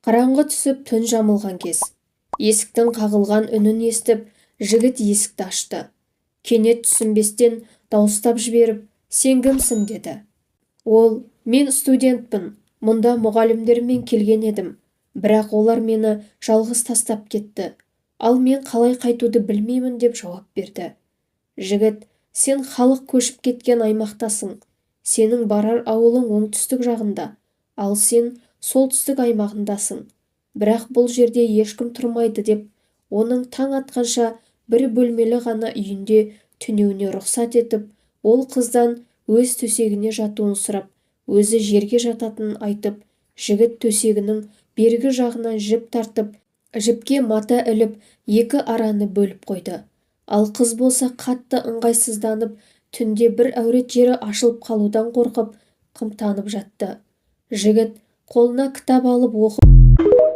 Қараңғы түсіп, түн жамылған кез. Есіктің қағылған үнін естіп, жігіт есікті ашты. Кенет түсінбестен дауыстап жіберіп, «Сен кімсің?» – деді. Ол: «Мен студентпін, мұнда мұғалімдермен келген едім, бірақ олар мені жалғыз тастап кетті, ал мен қалай қайтуды білмеймін», – деп жауап берді. Жігіт: «Сен халық көшіп кеткен аймақтасың, сенің барар ауылың оңтүстік жағында, ал сен солтүстік аймағындасың, бірақ бұл жерде ешкім тұрмайды», – деп, оның таң атқанша бір бөлмелі ғана үйінде түнеуіне рұқсат етіп, ол қыздан өз төсегіне жатуын сұрап, өзі жерге жататынын айтып, жігіт төсегінің бергі жағынан жіп тартып, жіпке мата іліп, екі араны бөліп қойды. Ал қыз болса қатты ыңғайсызданып, түнде бір әурет жері ашылып қалудан қорқып, қымтанып жатты. Жігіт қолына кітап алып оқып